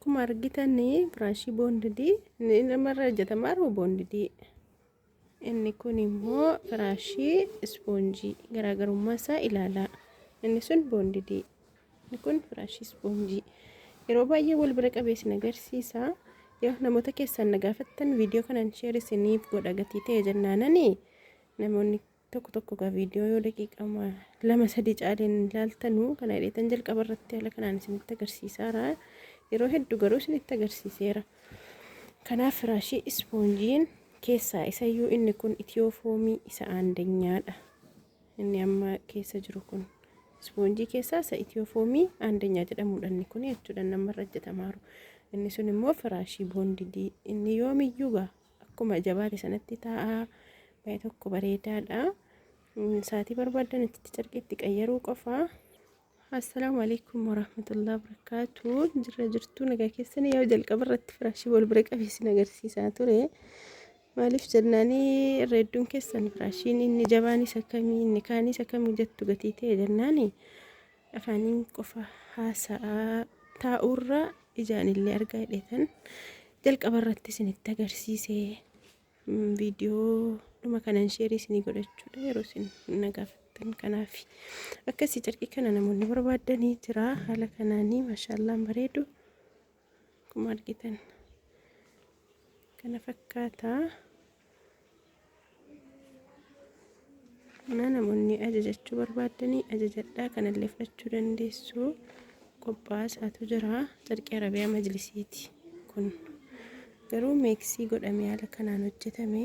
Akkuma argitan firaashii boondidii inni namarra hojjetamaa jiru boondidii. Inni kun immoo firaashii ispoonjii garaagarummaa isaa ilaalaa. Inni sun boondidii. Inni kun firaashii ispoonjii. Yeroo baay'ee wal bira qabee isin agarsiisa. Yoo namoota keessan na gaafattan viidiyoo kanan sheer isiniif godha gatii ta'e jennaanani namoonni Tokko tokko gaa viidiyoo yoo daqiiqama lama sadii caaleen ilaaltanu kana hidheetan jalqaba irratti haala kanaan isinitti agarsiisaara. Yeroo hedduu garuu isinitti agarsiiseera. Kanaaf firaashii ispoonjiin keessaa isayyuu inni kun itiyoo foomii isa aandanyaadha. Inni amma keessa jiru kun ispoonjii keessaa isa itiyoo foomii aandanyaa jedhamudha inni kun jechuudha namarra hojjetamaaru. Inni sun immoo firaashii boondidii inni yoomiyyuu gaa Akkuma jabaate sanatti taa'a. Baay'ee tokko bareedaadha. Sa'aatii barbaaddan itti carqii itti qayyaruu qofa. Assalaamu alaikum warahmatullahi wabarakatuh. Jirra jirtuu nagaa keessan yoo jalqaba irratti firaashii wal bira qabee isin agarsiisaa ture. Maaliif jennaanii irra hedduun keessan firaashiin inni jabaanis akkamii inni kaanis akkamii jettu gatii ta'e jennaani afaaniin qofa haasa'aa taa'uurra ijaan illee argaa hidheetan jalqaba irratti isinitti agarsiise viidiyoo dhuma kanan sheerii isinii godhachuudha yeroo isin na gaafattan kanaaf akkasii carqii kana namoonni barbaaddanii jira haala kanaanii maashaallaan bareedu akkuma argitan kana fakkaata. Kana namoonni ajajachuu barbaaddanii ajajadhaa kanallee fudhachuu dandeessu. Qophaa'aa isaatu jira. Carqii Arabiyaa majlisiiti kun. Garuu meeksii godhamee haala kanaan hojjetame.